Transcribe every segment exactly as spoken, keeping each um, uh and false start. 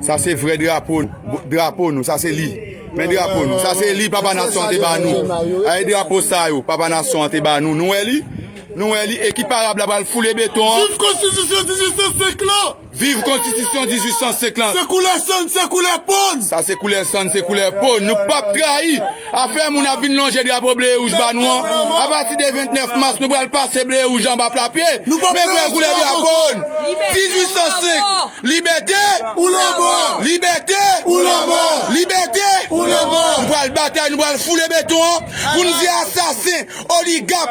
Sa se vrè drapo, drapo nou, sa se li. Men drapo nou, sa se li papa nasyon an te ba nou. Ay drapo sa yo, papa nasyon an te ba nou. Nou wè li? Nou wè li, ekip Arab la pral foule beton an. Viv konstitisyon dizuit san senk lan! Viv konstitisyon dizuit san senk lan! Se koulè sann, se koulè po n! Sa se koulè sann, se koulè po n. Nou p ap trayi. Afè moun ap vin lonje drapo ble e wouj ba nou an. Apati de vennèf mas, nou pral pase ble e wouj anba plapye. Men vrè koulè drapo n. Dizuit san senk. Libète! Ou lanmò! Libète! Ou lanmò! Libète! Ou lanmò! Nou pral batay, nou pral foule beton an pou n di asasen, oligak,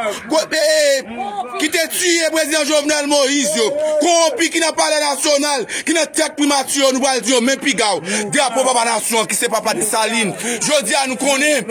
ki te tiye prezidan Jovenel Moïse yo, kowonpi ki nan palè nasyonal, ki nan tèt primati yo, nou pral di yo men piga w. Drapo papa nasyon an ki se papa Desalin. Jodi a nou konnen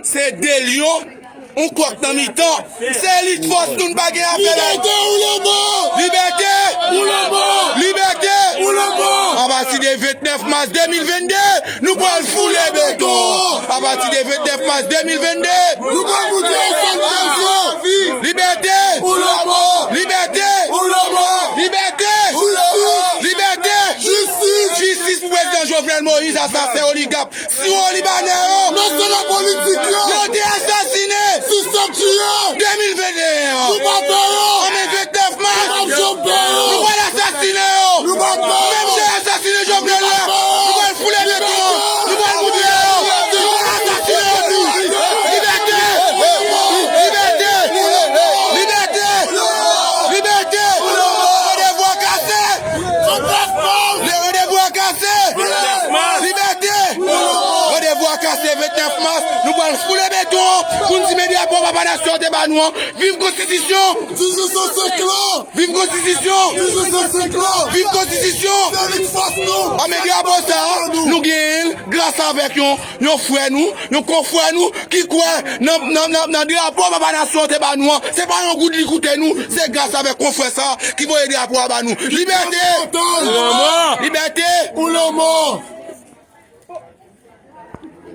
se de lyon, yon kòk nan mitan. Se elit fòs nou, n pa gen afè la. Libète ou lanmò! Libète! Ou lanmò! Libète! Ou lanmò! Apati de vennèf mas de mil vennde, nou pral foule beton. Apati de vennèf mas de mil vennde, nou pral moutre yo sa n bezwen. Libète! Ou lanmò! Libète! Ou lanmò! Libète! Ou lanmò! Libète! Jistis! Jistis pou prezidan Jovenel Moïse, asasen oligak. Siwo libanè yo! Mèsenè politik yo! Yo te asasine! Sispann tiye! De mil vennde en an! Nou pa pè yo! An men vennèf mas! Nou p ap janm pè yo! Nou pral asasine yo! Nou pa pè yo! Menm jan yo asasine Jovenel la, nou pral foule beton an! Nou pral moutre yo! Nou pral asasine yo tou! Libète! Libète! Libète! Libète! Randevou a kase! Le randevou a kase! Libète! Randevou a kase vennèf mas, nou pral foule beton pou n di men drapo papa nasyon an te ba nou an. Viv konstitisyon! Dizuit san senk lan! Viv konstitisyon! Dizuit san senk lan! Viv konstitisyon! Se elit fòs nou! An men drapo sa, nou genyen l gras avèk yon, yon frè nou, yon konfrè nou ki kwè nan, nan, nan, nan drapo papa nasyon an te ba nou an. Se pa yon goud li koute nou, se gras avèk konfrè sa ki voye drapo a ba nou. Libète!